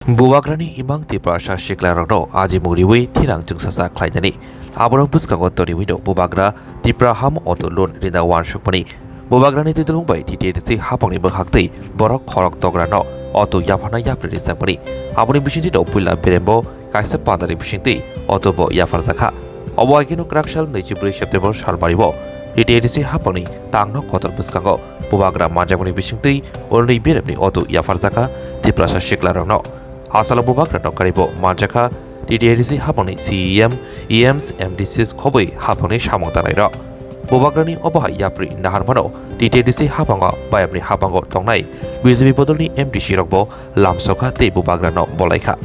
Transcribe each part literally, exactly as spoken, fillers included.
Bubagrani imang Tiprasa siklarokno ajimung riwi thinang chwngsacha khlainani. Abono bwskango toriwi no Bubagra Tipra ham auto loan rina uansukmani. Bubagrani twidulung bai T T A D C hapangni bwkhaktwi borok khorok tograno auto yapharna yapri rijak mani. Aboni bisingtwi no puila berembo kaisa pandari bisingtwi auto bo yapharjakha. Obo haikhe no kwraksal naichibwrwi September salmario T T A D C hapangni tangno kotor bwskango Bubagra manjakmani bisingtwi oroni beremni auto yapharjakha Tiprasa siklarokno. Asalo Bubagrano karibo manjakha T T A D C hapangni C E M, E Ms, M D Cs khobwi hapangni samung tanairok. Bubagrani obo hai yapri naharmano T T A D C hapango bayapni hapango tongnai B J P bodolni M D C rokbo lamsokha tei Bubagrano bolaikha.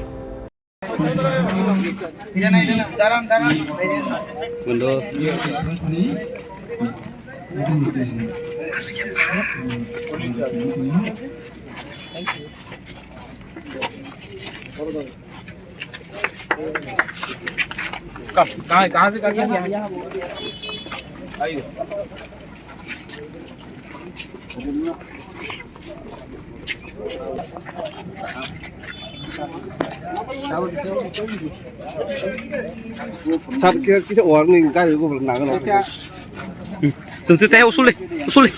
कहाँ, कहाँ से करना है? आइए। Sir, kisa warning, gari ko nang nang. Tumse teh usul le, usul le.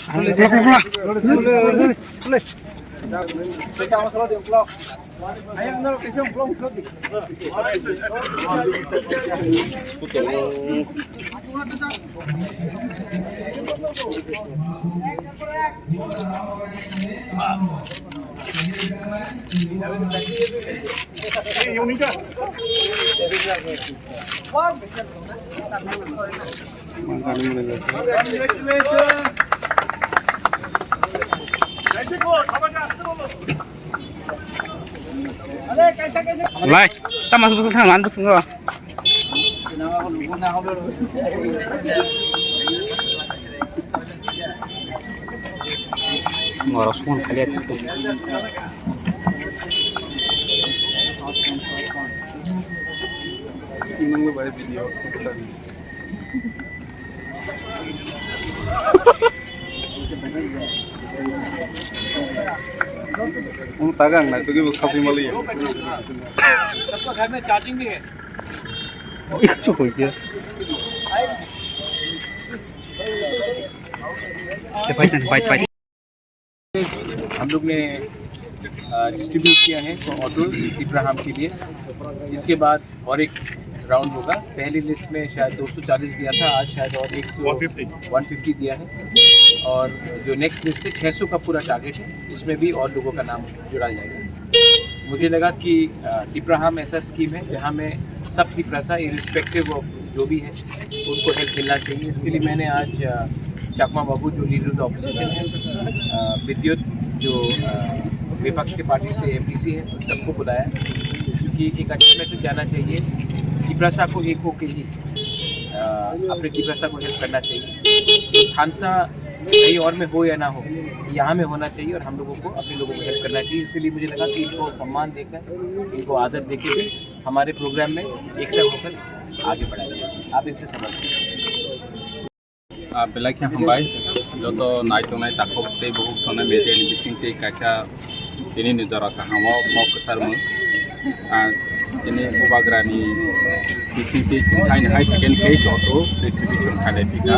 Lai, ta mas bwswk thang lan bwswk go. Ngorok phone khali. Nungni bai video. Ang tagang na tugi bus kasi mali. Chukoi kya? Fight, fight, fight. हम लोग ने डिस्ट्रीब्यूट किया है ऑटोज इब्राहिम के लिए। इसके बाद और एक राउंड होगा। पहली लिस्ट में शायद दो सौ चालीस दिया था, आज शायद और एक सौ, वन फिफ्टी। वन फिफ्टी दिया है। और जो नेक्स्ट लिस्ट है, छह सौ का पूरा टारगेट है, इसमें भी और लोगों का नाम जुड़ा जाएगा। मुझे लगा कि इब्राहिम ऐसा स्कीम है जहाँ में सब तिपरासा, इरिस्पेक्टिव ऑफ जो भी है, उनको हेल्प मिलना चाहिए। इसके लिए मैंने आज अ, चकमा बाबू जो लीडर ऑफ द ऑपोजिशन है, अ, विद्युत जो अ, विपक्ष के पार्टी से एमडीसी है, उन सबको बुलाया, क्योंकि एक अच्छा मैसेज जाना चाहिए। तिपरासा को एक होके ही अ, अपने तिपरासा को हेल्प करना चाहिए। थानसा कहीं और में हो या ना हो, यहाँ में होना चाहिए और हम लोगों को अपने लोगों को हेल्प करना चाहिए। इसके लिए मुझे लगा कि इनको सम्मान देकर, इनको आदर देके भी हमारे प्रोग्राम में एक साथ होकर आगे बढ़ाएंगे। आप इनसे समझ लीजिए। Ah, belai khe hambai, joto naitongnai takhuk tei bukhuk songnai media ni bising tei kaisa tini ni jora kaham o kok kwchar mung. Ah, tini Bubagra ni bising tei chwng hai hai second phase auto distribution khalai phika.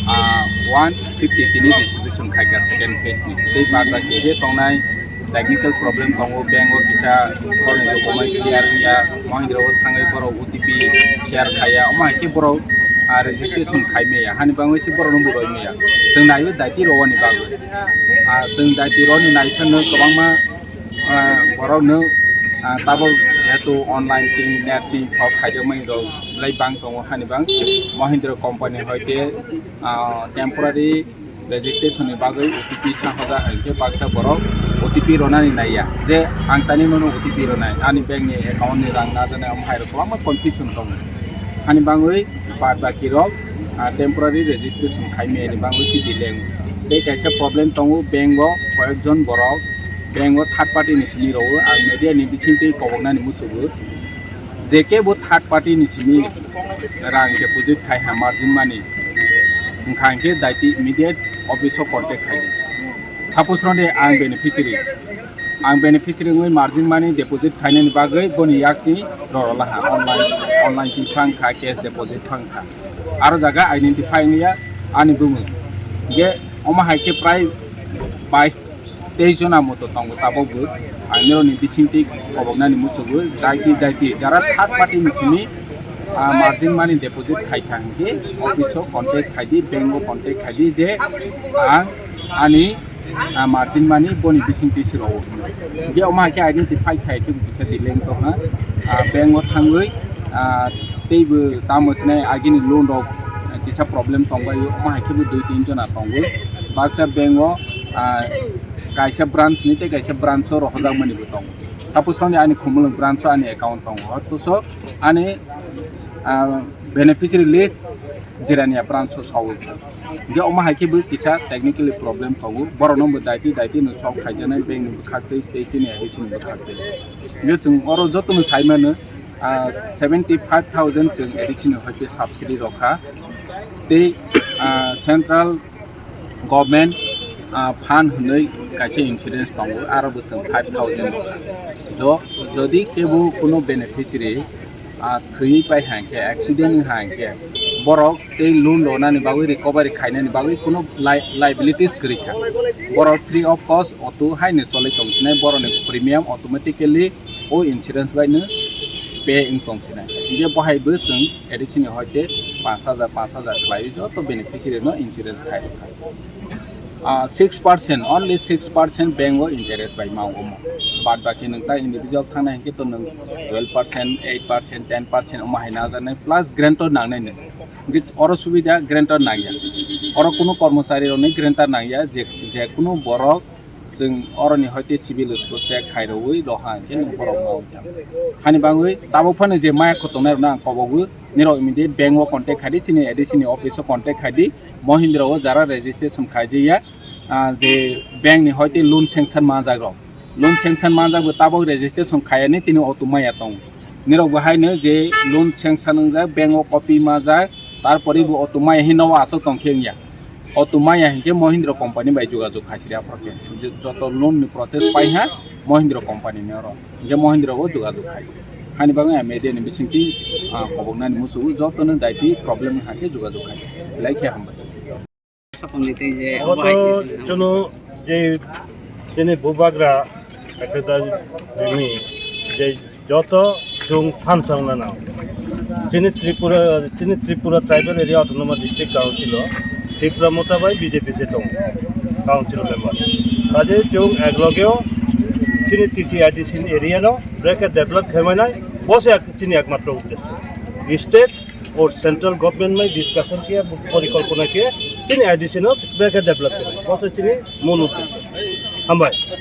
Ah, one fifty tini distribution khaika second phase ni. Tei bad baki je tongnai technical problem tongo, bank o kisa borokni document clear wngya, Mahindra o thangwi borok O T P share khaiya, omo hai khe borok, ah, registration khai maya, hani bagwi se borokno bo roi maya. Chwng naiwi daiti rw ani bagwi. Ah, chwng daiti rw ni nai phano kwbangma, ah, borokno, ah, tabuk jehetu online chini net chini thok khaijakmani rok belai bang tongo, hani bang Mahindra company hoite, ah, temporary registration ni bagwi O T P sa hoda hai khe baksa borok O T P ronani naiya je ang tani nono O T P ronai, ani bank ni account ni rang na janai, omo hai rok kwbangma confusion tongo. Ani bagwi bad baki rok, ah, temporary registration khai maya ni bagwi si delay wng. Tei kaisa problem tongo, bank o koyek jon borok bank o third party ni simi rwo, ang media ni bising twi koboknani musugo. Je kebo third party ni simi rang deposit khai ha margin money, wngkha hwnkhe daiti immediate office o contact khai di. Suppose rode ang beneficiary, Ang beneficiary wngwi margin money deposit khainani bagwi boni yakchi rorolaha, online, online chi phang kha, cash deposit phang kha. Aro jaga identify wngya ani bumung. Ge omo hai khe prai bais tei jona moto tongo tabok bo. Ang nirokni bisingtwi koboknani muchugwi daiti daiti jara third party ni simi, ah, margin money deposit khai kha hwnkhe office o contact khai di, bank o contact khai di je ang ani, ah, margin money boni bisingtwi sirok. Hwnkhe omo hai khe identify khai khe bo kisa delay wng tongkha. Ah, bank o thangwi, ah, tei bo tamo sinai agini loan rok, ah, kisa problem tongbai omo hai khe bo dui tin jona tongwi. Baksa bank o, ah, kaisa branch ni tei kaisa branch o rohorjakmani bo tongo. Suppose roni ani Khumulwng branch o ani account tongo, hotoso ani, ah, beneficiary list Jirania branch o sawi. Je omo hai khe bo kisa technically problem tongo, borok no bo daiti daiti no solve khaijaknai bank ni bwkhak tei tei chini A D C ni bwkhak tei. Je chwng oro joto no sai mano, ah, seventy five thousand chwng A D C ni hoite subsidy rokha tei, ah, central government, ah, fund hwnwi kaisa insurance tongo, aro bo chwng five thousand rokha. Jo, jodi kebo kuno beneficiary, ah, thwi pai hang khe, accident wng hang khe, borok tei loan ronani bagwi, recovery khainani bagwi kuno li-, liabilities kwrwi kha. Borok free of cost auto haino cholwi tong sinai, borokni premium automatically o insurance bai no pay wng tong sinai. Hingke bo hai bo chwng A D C ni hoite panch hajar, panch hajar khlaiwi joto beneficiary no insurance khai rwkha. Ah, six percent, only six percent bank o interest bai ma omo. Bad baki nwng ta individual thangna hinkhe to nwng twelve percent, eight percent, ten percent omo hai najaknai plus guarantor nangnai nwng. Hinkhe oro subida guarantor nangya. Oro kunu kormochari rokni guarantor nangya, je, je kunu borok chwng oroni hoite civil score check khai rwui roha hinkhe nwng borok ma oi thang. Hani bagwi tabuk phano je maya khotoknai rokno ang kobogwi nirok immediate bank o contact khai di, chini A D C ni office o contact khai di, Mohindra o jara registration khai jaya, ah, je bank ni hoite loan sanction manjak rok. Loan sanction manjak bo tabok registration khayani tini auto maya tong. Nirok bo haino je loan sanction wngjak, bank o copy majak, tarpore bo auto maya hino aswk tong khe wngya. Auto maya hinkhe Mohindra company bai jogajog khai siri aphor khe. Je joto loan ni process pai ha Mohindra company ni oro. Hinkhe Mohindra bo jogajog khai. Hani bagwi ang media ni bisingtwi, ah, koboknani musugo joto no daiti problem wngkha khe jogajog khai. Belai khe hambai. Hapang ni tei je obo hai khe Oto chwng chwng je chini bubagra ekta jini je joto chwng thansa wngna nang. Chini Tripura, chini Tripura Tribal Area Autonomous District Council o Tipra Motha bai B J P se tongo council member. Kaje chwng eklogeo chini T T I D C ni area no breke develop khe mainai, bo se ek-, chini ekmatro uddesho. State o central government bai discussion khe, porikolpona khe, chini I D C no breke develop khe mainai. Bo se chini mul uddesho. Hambai.